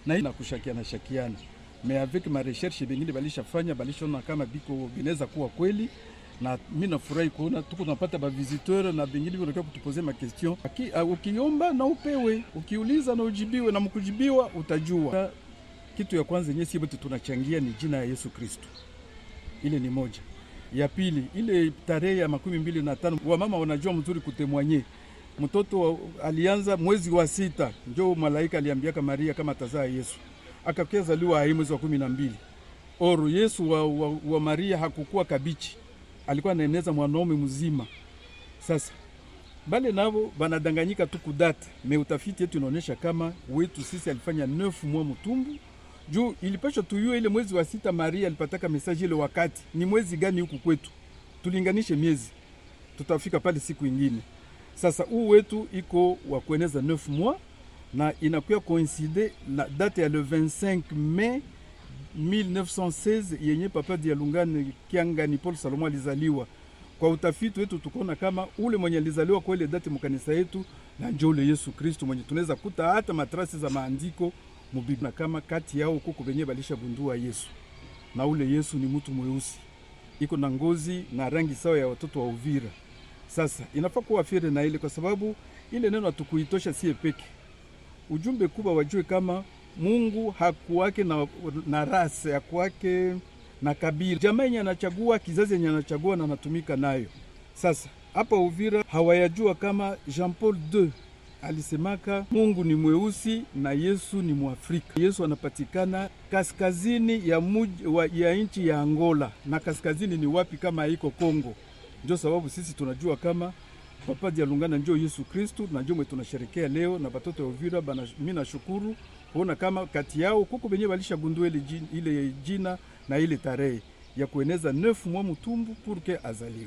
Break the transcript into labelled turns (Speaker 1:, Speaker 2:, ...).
Speaker 1: Na kushakiana shakiana, mais avec ma recherche bengine balishafanya, balishona kama biko binaweza kuwa kweli. Na mimi nafurahi kuona tuko tunapata ba visiteur na bengine wanakuwa kutuposer ma question. Ukiomba na upewe, ukiuliza na ujibiwe, na mkujibiwa utajua. Kitu ya kwanza yenyewe sisi wote tunachangia ni jina ya Yesu Kristo. Ile ni moja. Ya pili, ile tarehe ya 25, wamama wanajua mzuri kutémoigner. Mtoto alianza mwezi wa 6, njo malaika aliambiaka Maria kama tazaa Yesu. Akakia zaliwa hai mwezi wa 12. Or Yesu wa Maria hakukuwa kabichi. Alikuwa anaeneza mwanaume mzima. Sasa bale nabo banadanganyika tu kudate, mais utafiti yetu inaonyesha kama wetu sisi alifanya 9 mois mutumbu. Juu ilipaswa tuyue ile mwezi wa 6 Maria alipataka message ile wakati ni mwezi gani huku kwetu, tulinganishe miezi, tutafika pale siku ingine. Sasa huu wetu iko wa kueneza 9 mois na inakuwa coïncider na date ya le 25 mai 1916 yenye Papa Dialungana Kiangani Paul Salomo alizaliwa. Kwa utafiti wetu tukaona kama ule mwenye alizaliwa kwa ile date mkanisa yetu na njo ule Yesu Kristo mwenye tunaweza kuta hata matraces za maandiko mubiblia, na kama kati yao kuko benye balishagundua Yesu, na ule Yesu ni mtu mweusi, iko na ngozi na rangi sawa ya watoto wa Uvira. Sasa inafaa kuwa fier na ile, kwa sababu ile neno hatukuitosha sie peke. Ujumbe kubwa wajue kama Mungu hakuwake na race, hakuwake na kabila. Jamaa yenye anachagua, kizazi yenye anachagua na anatumika nayo. Sasa hapa Uvira hawayajua kama Jean Paul II alisemaka Mungu ni mweusi na Yesu ni Mwafrika. Yesu anapatikana kaskazini ya ya nchi ya Angola, na kaskazini ni wapi kama haiko Kongo? Ndio sababu sisi tunajua kama Papa Dialungana ndio Yesu Kristo, na ndio mwe tunasherekea leo na batoto ya Uvira bana. Mimi nashukuru kuona kama kati yao kuko benye balishagundua ile jina na ile tarehe ya kueneza 9 mois mutumbu pour que azaliwe.